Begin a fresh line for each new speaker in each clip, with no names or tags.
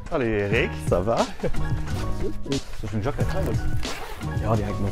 Salut Eric, ça va? Soll ech meng Jackett hei loossen? Jo, déi hänkt mat.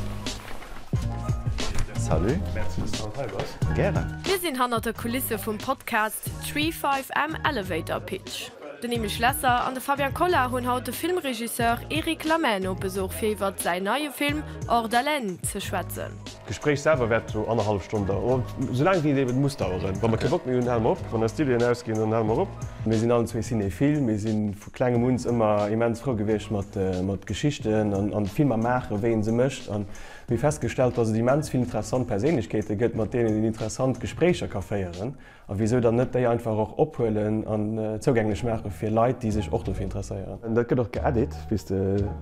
Salut. Merci, dass du haut hei bass. Gären.
Mir sinn hannert der Kulisse vum Podcast Tree 5M Elevator Pitch. Den Emile Schlesser an de Fabien Collard hunn haut de Filmregisseur Eric Lamaine op Besuch fir iwwert säin neie Film Hors d'haleine ze schwätzen.
D'Gespréich selwer wäert sou annerhallef Stonn daueren, sou laang wéi et eben muss daueren. Wa mer kee Bock méi hunn, hale mer op. Wann eis d'Iddien ausginn, dann hale mer op. Mir sinn allen zwee Cinéphile. Mir si vu klengem uns ëmmer immens frou gewiescht mat mat Geschichten an an Filmer maachen, wéi ee se mécht. An mir hu festgestallt, dass et immens vill interessant Perséinlechkeete gëtt, mat deenen een interessant Gespréicher ka féieren. A wisou dann net déi einfach och ophuelen an zougänglech maache fir Leit, déi sech och dofir interesséieren? Dat gëtt och geedit, wéi s de,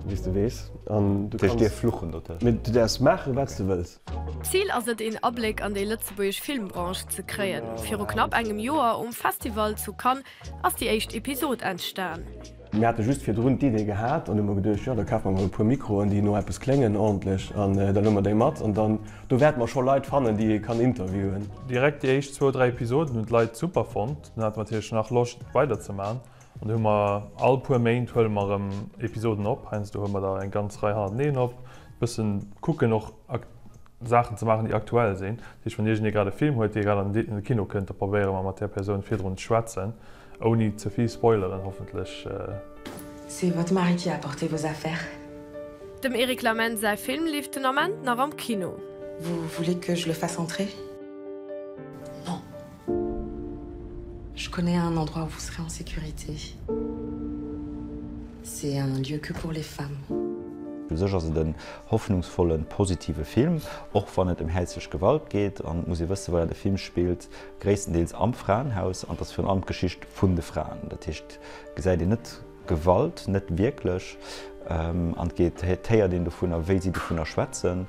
wéi s de weess. An du kanns.
Dir fluchen dotëscht.
Mee du däerfs maachen, wat s de wëlls.
Zil ass et een Abléck an déi lëtzebuergesch Filmbranche ze kréien. Viru knapp engem Joer um Festival zu Cannes ass déi éischt Episod entstan.
Mir hate just virdrun d'Idee gehat an hu mer geduecht, jo da kafe mer mol e puer Mikroen, déi no eppes kléngen ordentlech an da luede mer déi mat an dann do wäerte mer scho Leit fannen, déi ee kann interviewen.
Direkt déi éischt zwou, dräi Episoden hunn d'Leit super fonnt. Dunn hate mer natierlech nach Loscht weider ze man an du hu mer all puer Méint huele mer erëm Episoden op. Heiansdo huele mer der eng ganz Rei hannerteneen op, bëssen kucken och Saachen ze maachen, déi aktuell sinn. Dat heescht, wann iergendee grad e Film huet, dee grad an de Kino kënnt, da probéiere mer mat där Persoun virdrun ze schwätzen, ouni ze vill spoileren hoffentlech.
C'est votre mari qui a apporté vos affaires.
Dem Eric Lamaine säi Film leeft den Ament nach am Kino.
Vous voulez que je le fasse entrer? Non. Je connais un endroit où vous serez en sécurité. C'est un lieu que pour les femmes.
U sech ass et en hoffnungsvollen, positive Film, och wann et ëm häislech Gewalt geet. An et muss ee wëssen, voilà, de Film spillt gréisstendeels am Fraenhaus an et ass virun allem d'Geschicht vun de Fraen. Dat heescht, et gesäit een net Gewalt, net wierklech, an et geet, et héiert een dovunner, wéi si dovunner schwätzen,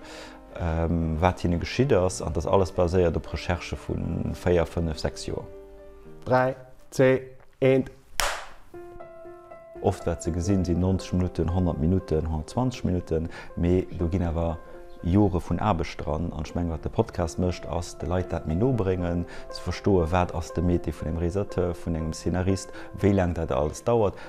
wat hinne geschitt ass. An et ass alles baséiert op Recherchë vu 4, 5, 6 Joer.
3, 2, 1.
Oft wat se gesinn, sinn 90 Minutten, 100 Minutten, 120 Minutten, mee do ginn awer Jore vun Aarbecht dran. An ech mengen, wat de Podcast mécht, ass de Leit dat méi no bréngen, ze verstoen, wat ass de Métier vun engem Realisateur, vun engem Szenarist, wéi laang dat alles dauert,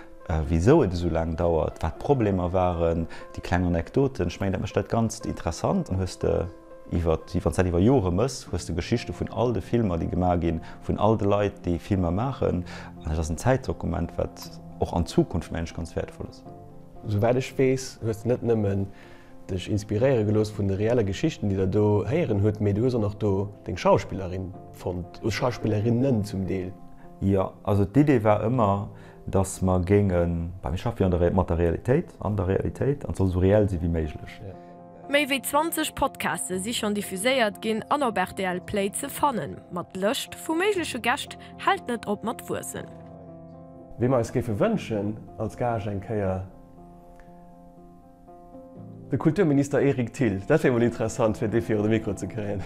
wisou et esou laang dauert, wat d'Problemer waren, déi kleng Anekdoten. Ech mengen, dat mécht dat Ganzt interessant. Dann hues de Iwwer, wann s dat iwwer Jore mëss, hues de Geschichte vun all de Filmer, déi gemaach ginn, vun all de Leit, déi Filmer maachen. An dat ass en Zäitdokument, wat och an Zukunft, mengen ech, ganz wäertvoll ass.
Souwäit ech weess, hues de net nëmmen dech inspiréiere gelooss vun de reelle Geschichten, déi der do héieren hutt, mee du hues och nach do deng Schauspillerin fonnt, oder Schauspillerinnen zum Deel.
Jo, also d'Idee war ëmmer, datt mer géingen, bah, mir schaffe jo an der, mat der Realitéit, an der Realitéit, an et soll esou reell si wéi méiglech.
Méi wéi 20 Podcaste si schonn diffuséiert ginn an op rtl Play ze fannen. Ma d'Lëscht vu méigleche Gäscht hält net op mat wuessen.
Wee mer eis géife wënschen als Gage eng Kéier, de Kulturminister Eric Thill. Dat wier mol interessant fir dee viru de Mikro ze kréien.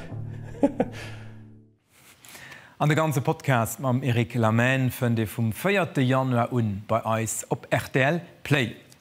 An de ganze Podcast mam Eric Lamaine fënnt ee vum véierte Januar un bei eis op rtl Play.